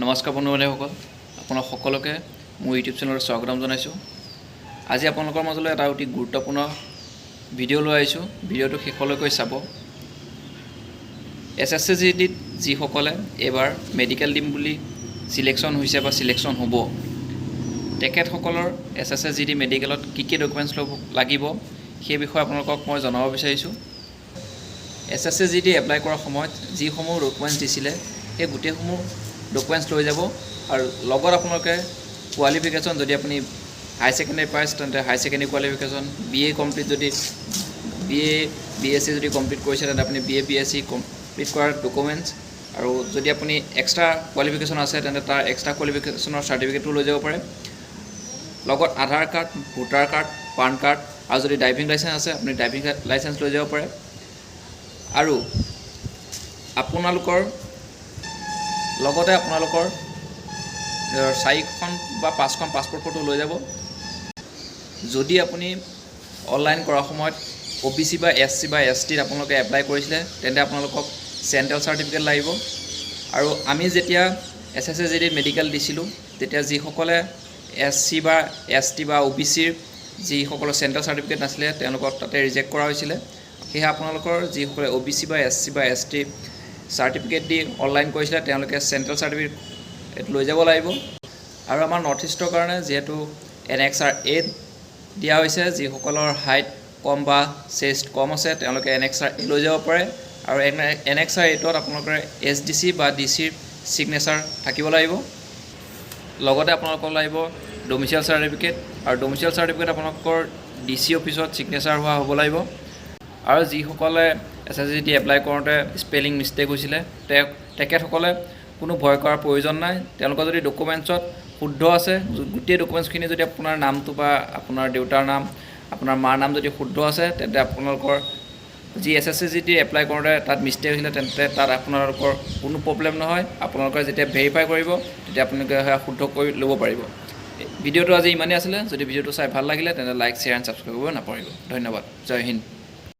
নমস্কাৰ বন্ধু বান্ধৱীসকল, আপোনালোক সকলোকে মোৰ ইউটিউব চেনেলত স্বাগতম জনাইছোঁ। আজি আপোনালোকৰ মাজলৈ এটা অতি গুৰুত্বপূৰ্ণ ভিডিঅ' লৈ আহিছোঁ। ভিডিঅ'টো শেষলৈকে চাব। এছ এছ চি জি ডিত যিসকলে এইবাৰ মেডিকেল দিম বুলি চিলেকশ্যন হৈছে বা চিলেকশ্যন হ'ব, তেখেতসকলৰ S S C G D মেডিকেলত কি কি ডকুমেণ্টছ ল'ব লাগিব, সেই বিষয়ে আপোনালোকক মই জনাব বিচাৰিছোঁ। S S C G D apply কৰাৰ সময়ত যিসমূহ ডকুমেণ্টছ দিছিলে, সেই গোটেইসমূহ ডকুমেণ্টছ লৈ যাব। আৰু লগত আপোনালোকে কোৱালিফিকেশ্যন, যদি আপুনি হাই ছেকেণ্ডেৰী পাছ তেন্তে হাই secondary qualification, B A complete যদি B A, B S C যদি কমপ্লিট কৰিছে, তেন্তে আপুনি B A, B S C complete কৰাৰ ডকুমেণ্টছ আৰু যদি আপুনি এক্সট্ৰা কোৱালিফিকেশ্যন আছে, তেন্তে তাৰ এক্সট্ৰা কোৱালিফিকেশ্যনৰ চাৰ্টিফিকেটো লৈ যাব পাৰে। লগত Aadhaar card, voter card, PAN card আৰু যদি ড্ৰাইভিং লাইচেঞ্চ আছে, আপুনি ড্ৰাইভিং লাইচেঞ্চ লৈ যাব পাৰে। আৰু আপোনালোকৰ লগতে আপোনালোকৰ চাৰিখন বা পাঁচখন পাছপৰ্ট ফটো লৈ যাব। যদি আপুনি অনলাইন কৰাৰ সময়ত অ' বি চি বা এছ চি বা এছ টিত আপোনালোকে এপ্লাই কৰিছিলে, তেন্তে আপোনালোকক চেণ্ট্ৰেল চাৰ্টিফিকেট লাগিব। আৰু আমি যেতিয়া এছ এছ চি জি ডিত মেডিকেল দিছিলোঁ, তেতিয়া যিসকলে এছ চি বা এছ টি বা অ' বি চিৰ যিসকলৰ চেণ্ট্ৰেল চাৰ্টিফিকেট নাছিলে, তেওঁলোকক তাতে ৰিজেক্ট কৰা হৈছিলে। সেয়েহে আপোনালোকৰ যিসকলে অ' বি চি বা এছ চি বা এছ টি চাৰ্টিফিকেট দি অনলাইন কৰিছিলে, তেওঁলোকে চেণ্ট্ৰেল চাৰ্টিফিকেট লৈ যাব লাগিব। আৰু আমাৰ নৰ্থ ইষ্টৰ কাৰণে যিহেতু এনেক্সাৰ এ দিয়া হৈছে, যিসকলৰ হাইট কম বা চেষ্ট কম আছে, তেওঁলোকে এনেক্সাৰ এ লৈ যাব পাৰে। আৰু এনেক্সাৰ এইটত আপোনালোকৰ এছ ডি চি বা ডি চিৰ ছিগনেচাৰ থাকিব লাগিব। লগতে আপোনালোকক লাগিব ডমিচিয়েল চাৰ্টিফিকেট আৰু ডমিচিয়েল চাৰ্টিফিকেট আপোনালোকৰ ডি চি অফিচত ছিগনেচাৰ হোৱা হ'ব লাগিব। আৰু যিসকলে S S C G D apply কৰোঁতে স্পেলিং মিষ্টেক হৈছিলে, তেখেতসকলে কোনো ভয় কৰাৰ প্ৰয়োজন নাই। তেওঁলোকৰ যদি ডকুমেণ্টছত শুদ্ধ আছে, গোটেই ডকুমেণ্টছখিনি যদি আপোনাৰ নামটো বা আপোনাৰ দেউতাৰ নাম, আপোনাৰ মাৰ নাম যদি শুদ্ধ আছে, তেন্তে আপোনালোকৰ যি S S C G D apply কৰোঁতে তাত মিষ্টেক হৈছিলে, তেন্তে তাত আপোনালোকৰ কোনো প্ৰব্লেম নহয়। আপোনালোকে যেতিয়া ভেৰিফাই কৰিব, তেতিয়া আপোনালোকে সেয়া শুদ্ধ কৰি ল'ব পাৰিব। ভিডিঅ'টো আজি ইমানেই আছিলে। যদি ভিডিঅ'টো চাই ভাল লাগিলে, তেন্তে লাইক, শ্বেয়াৰ এণ্ড ছাবস্ক্ৰাইব কৰিব নাপাহৰিব। ধন্যবাদ। জয় হিন্দ।